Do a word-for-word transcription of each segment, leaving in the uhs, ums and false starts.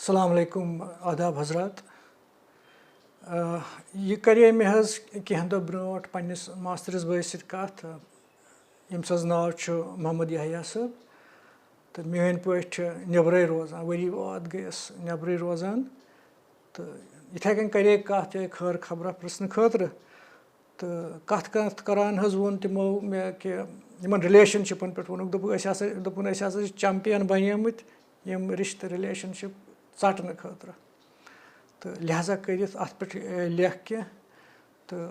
السلام علیکم، آداب حضرات۔ آ، یہِ کَرے مےٚ حظ کینٛہہ دۄہ برونٛٹھ پنٛنِس ماستٕرِس بٲیِس سۭتۍ کَتھ، ییٚمِس حظ ناو چھُ محمد یحییٰ صٲب۔ تہٕ میٛٲنۍ پٲٹھۍ چھِ نٮ۪برَے روزان، ؤری واد گٔیَس نٮ۪برٕے روزان۔ تہٕ یِتھَے کٔنۍ کَرے کَتھ یِہوٚے خٲر خبرا پِرٛژھنہٕ خٲطرٕ۔ تہٕ کَتھ کَتھ کَران حظ ووٚن تِمو مےٚ کہِ یِمَن رِلیشَن شِپَن پٮ۪ٹھ ووٚنُکھ، دوٚپُکھ، "أسۍ ہسا"، دوٚپُن، "أسۍ ہسا چھِ چیمپین بَنیمٕتۍ یِم رِشتہٕ، رِلیشَن شِپ ژَٹنہٕ خٲطرٕ۔ تہٕ لہذا کٔرِتھ اَتھ پٮ۪ٹھ، اے، لیکھ کینٛہہ۔" تہٕ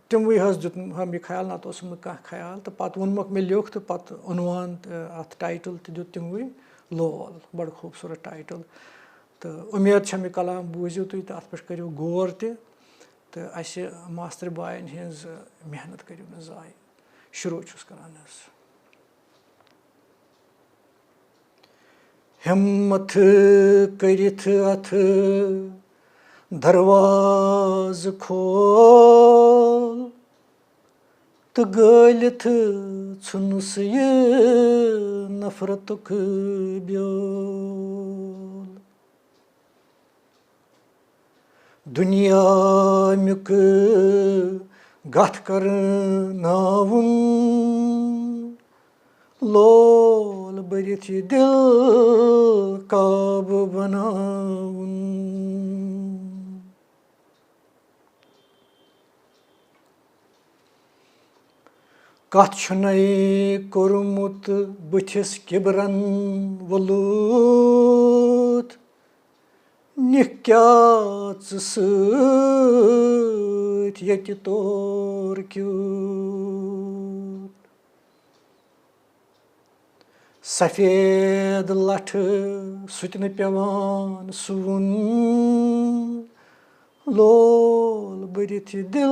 تِموٕے حظ دیُت ہم یہِ خیال، نَتہٕ اوسُم نہٕ کانٛہہ خیال۔ تہٕ پَتہٕ ووٚنمَکھ مےٚ لیوٚکھ، تہٕ پَتہٕ عنوان تہٕ اَتھ ٹایٹٕل تہِ دیُت تِموٕے، لول، بَڑٕ خوٗبصوٗرت ٹایٹٕل۔ تہٕ اُمید چھَم یہِ کلام بوٗزِو تُہۍ تہٕ اَتھ پٮ۪ٹھ کٔرِو غور تہِ۔ تہٕ اَسہِ ماستٕرۍ باین ہٕنٛز محنت کٔرِو نہٕ ضایع۔ شروع چھُس کران حظ۔ ہمت کٔرِتھ اتھ دروازٕ کھول تہٕ گٲلِتھ ژھُنُس یہِ نفرتُک بیول۔ دُنیا اَمیُک گَتھ کَرناوُن، لول بٔرِتھ یہِ دِل قابوٗ بَناوُن۔ کتھ چھُنے کوٚرمُت بٕتھِس کِبرن وۄلوٗت؟ نِکھ کیٛاہ ژٕ سۭتۍ ییٚتہِ تور کیُتھ؟ سفید لٹھٕ سُہ تہِ نہٕ پٮ۪وان سُوُن، لول بٔرِتھ یہِ دِل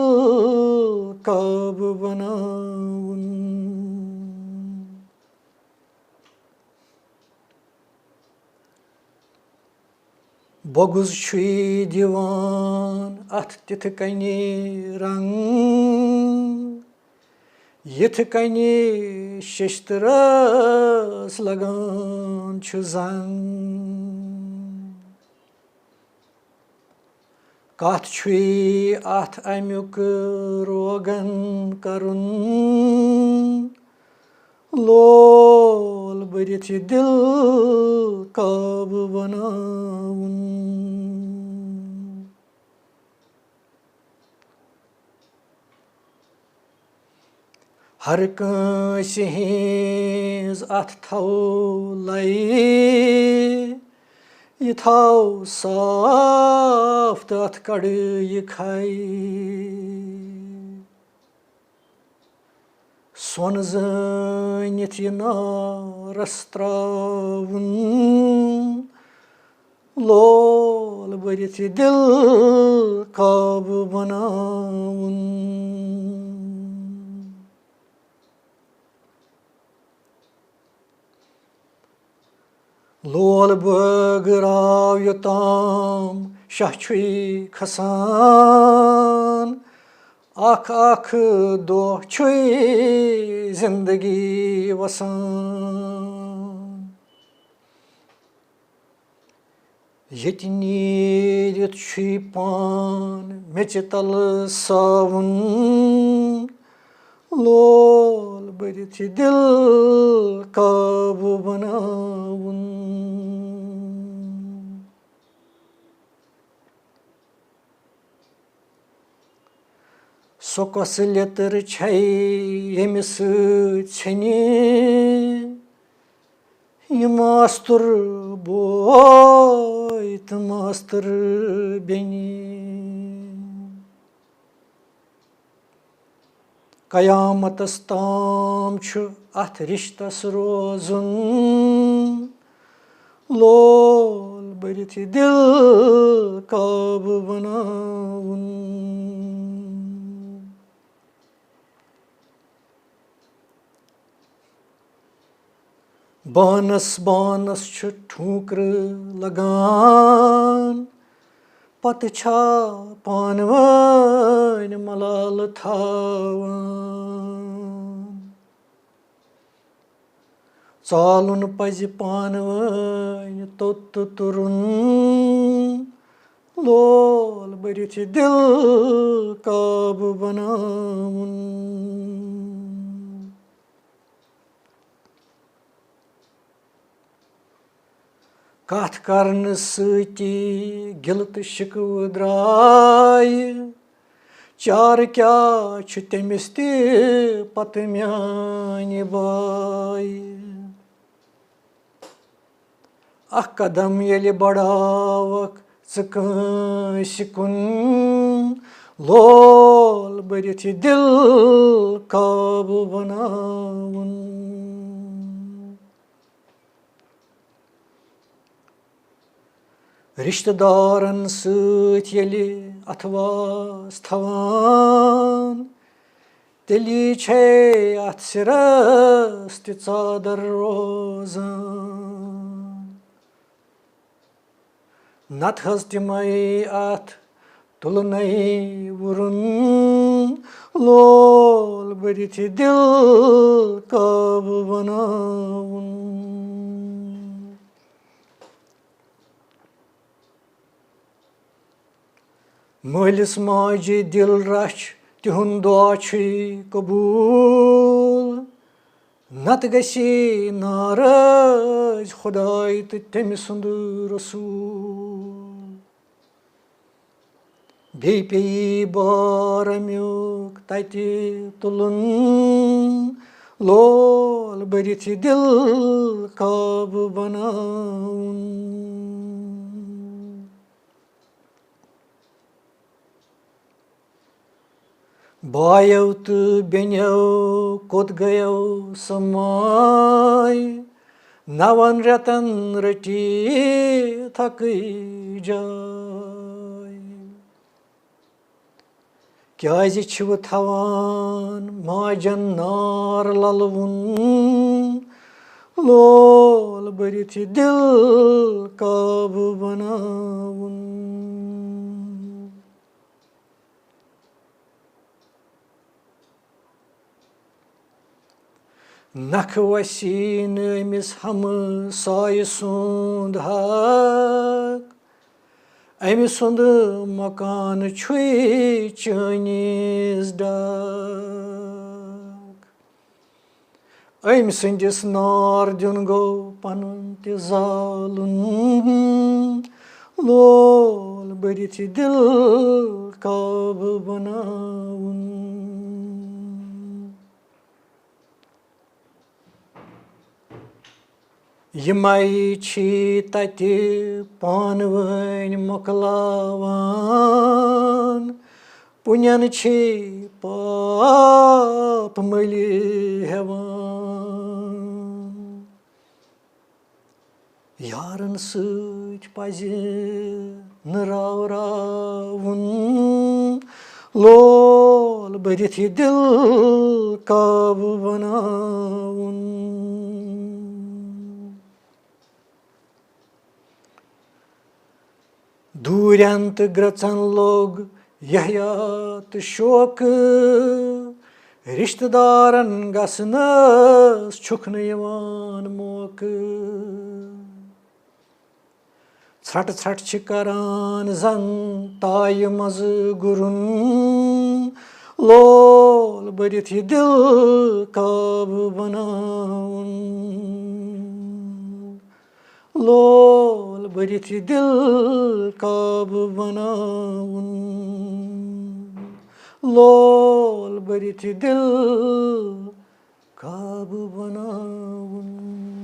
قابوٗ بناوُن۔ بۄگُز چھُے دِوان اَتھ تِتھٕ کٔنی رنٛگ، یِتھٕ کٔنی ششتٕرس لگان چھُ زنٛگ۔ کتھ چھُے اتھ امیُک روغن کرُن، لول بٔرِتھ یہِ دِل قابوٗ بناوُن۔ ہر کٲنٛسہِ ہٕنٛز اَتھ تھاو لَے، یہِ تھاو صاف تہٕ اَتھ کَڑٕ یہِ کھَے۔ سۄن زٲنِتھ یہِ نارس ترٛاوُن، لول بٔرِتھ یہِ دِل قابوٗ بناوُن۔ لول بٲگراو یوٚتام شاہ چھُے کھسان، اکھ اکھ دۄہ چھُے زندگی وسان۔ ییٚتہِ نیٖرِتھ چھُے پان میٚژِ تل ساوُن، لول بٔرِتھ یہِ دِل قابوٗ بناوُن۔ سۄ کۄس لیٚتٕر چھے ییٚمہِ سۭتۍ ژھیٚنہِ یہِ ماستُر بوے تہٕ ماستٕر بیٚنہِ؟ قیامتس تام چھُ اتھ رشتس روزُن، لول بٔرِتھ یہِ دِل قابوٗ بناوُن۔ بانس بانس چھُ ٹھونکرٕ لگان، پتہٕ چھا پانہٕ وٲنۍ ملالہٕ تھاوان؟ ژالُن پزِ پانہٕ وٲنۍ توٚت تہٕ تُرُن، لول بٔرِتھ یہِ دِل قابوٗ بناوُن۔ کتھ کرنہٕ سۭتی گِلہٕ تہٕ شِکوٕ درٛایہِ، چارٕ کیٛاہ چھُ تٔمِس تہِ پتہٕ میانہِ بایہِ؟ اکھ قدم ییٚلہِ بڑاوکھ ژٕ کٲنٛسہِ کُن، لول بٔرِتھ یہِ دِل قابوٗ بناوُن۔ رشتہٕ دارن سۭتۍ ییٚلہِ اتھواس تھاوان، تیٚلی چھے اتھ سِرس تہِ ژادر روزان۔ نتہٕ حض تِمے اتھ تُلنَے وُرُن، لول بٔرِتھ یہِ دِل قابوٗ بناوُن۔ مٲلِس ماجہِ دِل رچھ، تِہُنٛد دُعا چھُے قبوٗل۔ نتہٕ گژھی ناراض خداے تہٕ تٔمۍ سُنٛد رسول۔ بیٚیہِ پیٚیہِ بار امیُک تتہِ تُلُن، لول بٔرِتھ یہِ دِل قابوٗ بناوُن۔ بایو تہٕ بیٚنیو کوٚت گٔیو سۄ ماے؟ نَوَن رٮ۪تن رٔٹی تھکٕے جاے۔ کیٛازِ چھِوٕ تھاوان ماجن نار للوُن؟ لول بٔرِتھ یہِ دِل قابوٗ بناوُن۔ نکھٕ وسی نہٕ أمِس ہمسایہِ سُنٛد حق، أمۍ سُنٛد مکان چھُے چٲنِس ڈاک۔ أمۍ سٕنٛدِس نار دیُن گوٚو پنُن تہِ زالُن، لول بٔرِتھ یہِ دِل قابوٗ بناوُن۔ یِمے چھی تتہِ پانہٕ وٲنۍ مۄکلاوان، پُنٮ۪ن چھی پاپ مٔلۍ ہٮ۪وان۔ یارن سۭتۍ پزِ نہٕ راو راوُن، لول بٔرِتھ یہِ دِل قابوٗ بناوُن۔ دوٗرٮ۪ن تہٕ گرٛژن لوٚگ یحییٰ تہٕ شوقہٕ، رشتہٕ دارن گژھنس چھُکھ نہٕ یِوان موقعہٕ۔ ژھرٹہٕ ژھرٹہٕ چھِ کران زن تایہِ منٛزٕ گُرُن، لول بٔرِتھ یہِ دِل قابوٗ بناوُن۔ لول بٔرِتھ یہِ دِل قابوٗ بناوُن۔ لول بٔرِتھ یہِ دِل قابوٗ بناوُن۔